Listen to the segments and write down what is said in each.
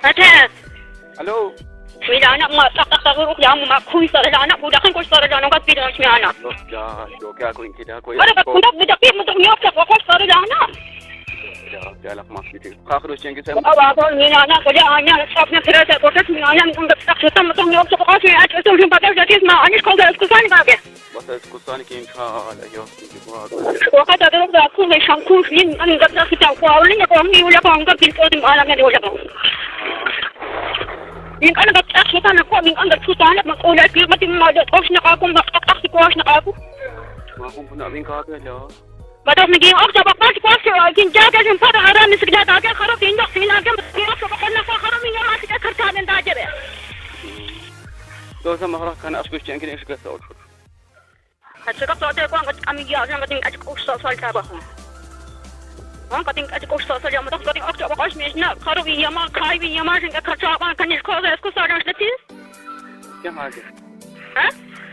Ate. Alo. Milana ma tak tak tak ya ma khuy sa lana buda kan ko sa lana ka pila shmiana. Ya, yo kya ko inki da ko. Ara ka kunda buda pi mo nyok sa ko sa lana. Ya, ya lak ma kiti. Khakru chengi sa. Aba ko milana ko ya anya sapna phira sa ko sa milana ng tak tak mo nyok sa ko sa at sa yung pataw sa tis ma anish ko sa kusan ka ke. Bas es kusan ki incha la yo ki ko. Ko ka ta do da ku me shang ku yin an ga ta kita ko awlin ko ngi ula ko ang ka pil ko tim ala nga wala ko. Yung ano ka tak sutan ako, yung ano sutan mag ula pi matim ma do osh na ka kung tak tak ko osh na ka ko. Ma kung puna bin ka ka lo. Batas naging ok sa bakbas ko sa kin jaga jin pada ara mi sigla ta ka kharo tin dok sin aga mi ok sa bakal na kharo mi ma sika kharcha den da jabe. Do sa mahra kan asku chengi ne shka sa. At sa ka te ko ang kami ya jang kating at ko sa sal ta ba. Ang kating at ko sa sal ya ma kating ok sa bakbas mi na kharo mi ya ma khai mi ya ma jin ka kharcha ba kan ko sa ko sa jang tis. Kya ha ge? Ha?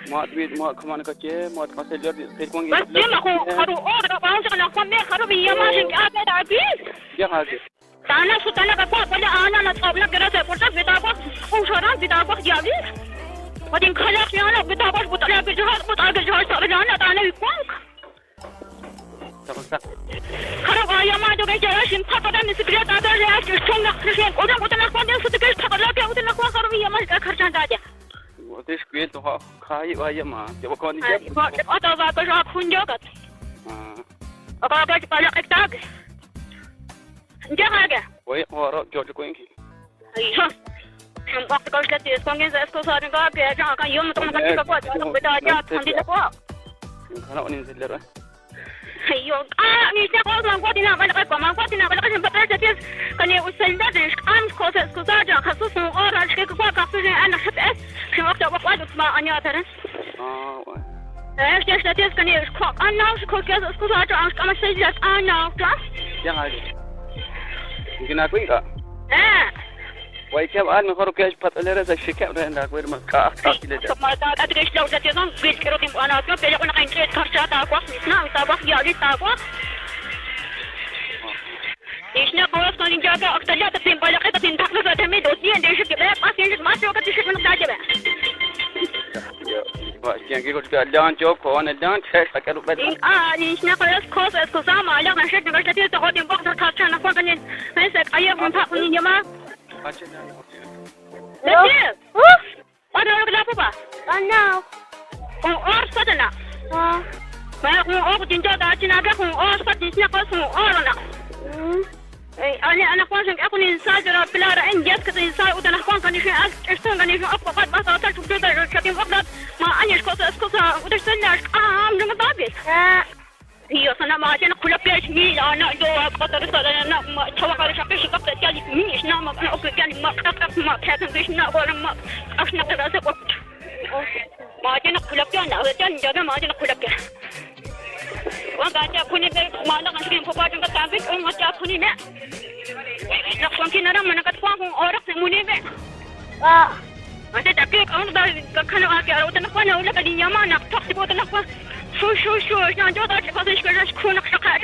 Ma tbi ma khaman ka che ma ma se jar phir ko ngi. Bas ma ko kharo or ka pa sa na ko me kharo mi ya ma jin ka ta bi. Kya ha ge? Tana sutana ka ko pala ana na tabla gara sa porta bita ko usharan bita ko jabi. Wadin khalaq ya na bita ko butala ke jahar butala ke jahar sar jana tana wi konk. Sa. Kharo ya ma jo ke jara shin phata da misgriya ta da ya ke chong na khrishen oda utna ko den sut ke thakala ke utna ko kharo mi ya ma ka kharcha da ja. Otesh kuel to khai wa ya ma je ko ni je. Ata va ko ja khun jo kat. Ah. Aka ka pala ek tag. Ja ha ge. Oi ora jo jo ko inki. Ay. हम वक्त का उसका तेज कौन से इसको सारे का के जहां का यूं तो मत का को तो बेटा जा ठंडी को खाना ओनी से ले रहा अयो आ नी से को man को दिना वाला को man को दिना वाला को पता चलती कने उस संदा देश आम को से इसको साजा खसूस और आज के को का से انا حط اس في وقت وقت ما انا ترى اه ايش ايش تيس كني کو انا کو كيس इसको साजा आम का से انا का क्या हा ge? Gina ko inka. हां Wai kya al me kharo kya pata le ra sa shika ra nda ko ma ka ka le ja. Ma ta adresh law ta tezon bil kero tim ana ko pele ko na kain kharcha ta ko nisna ta ko ya li ta ko Ishna kowas kan jaga aktala ta tim bala ka tin thakla sa thame dosi and desh ke ba pas ma so ka tishit man da jabe. Wa kya ko ka lan jo ko na lan che ka ru ba. A ishna kowas kos es ko sama ala kan shet na ta ko tim bak kharcha na ko kan ne sa aya mun tha kun yama. Acha na. Nasi. Ada orang kenapa pak? Ana. Kung or sa na. Ah. Ma kung or jinja da china ka kung or sa jinja ko kung or na. Ay ana ana kung sing ako ni sa jara pilara en jas ka sa udan kung kan ni as estong kan ni ako pa ba sa ta chukta da chatim akdat ma anish ko sa ko sa udan sa na am nang babis. Ah. Iyo sana ma jena kula pesh mi ana do qatar sa na ma chawa ka shaqish qat tali mi na ma ana ok tali ma qat ma tan bish na wala ma ashna qada sa ma jena kula pya na jan jaga ma jena kula pya wa ga ja khuni be ma na kan shin phopa jang ka tabi on ma ja khuni ne na khon ki na ra mana kat kwa ko orak muni be Ah. Ate tapi on da khana a ke ara utna kwa na ula ka di yama na thak bo na kwa شو شو شو شو جو دا تفاصيل شكون شكون شقاق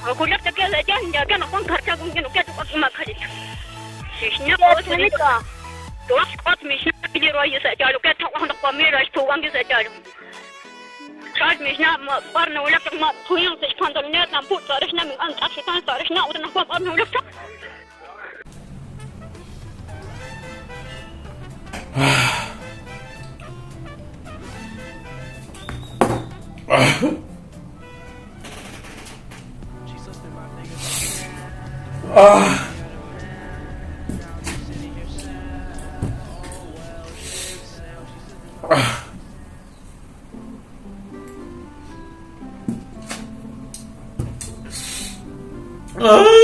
أقول لك تكلا جان جان أكون خرجة ممكن أكيد ما خرجت. شنو قلت؟ دوس قط مش نبي رأي سجالو كده تقوم نقوم رأي توان سجالو. شاد مش نا برنا ولا ما توين سكان دلنا نبوت صارشنا من أنت أشتان صارشنا ودنا نقوم برنا ولا Ah.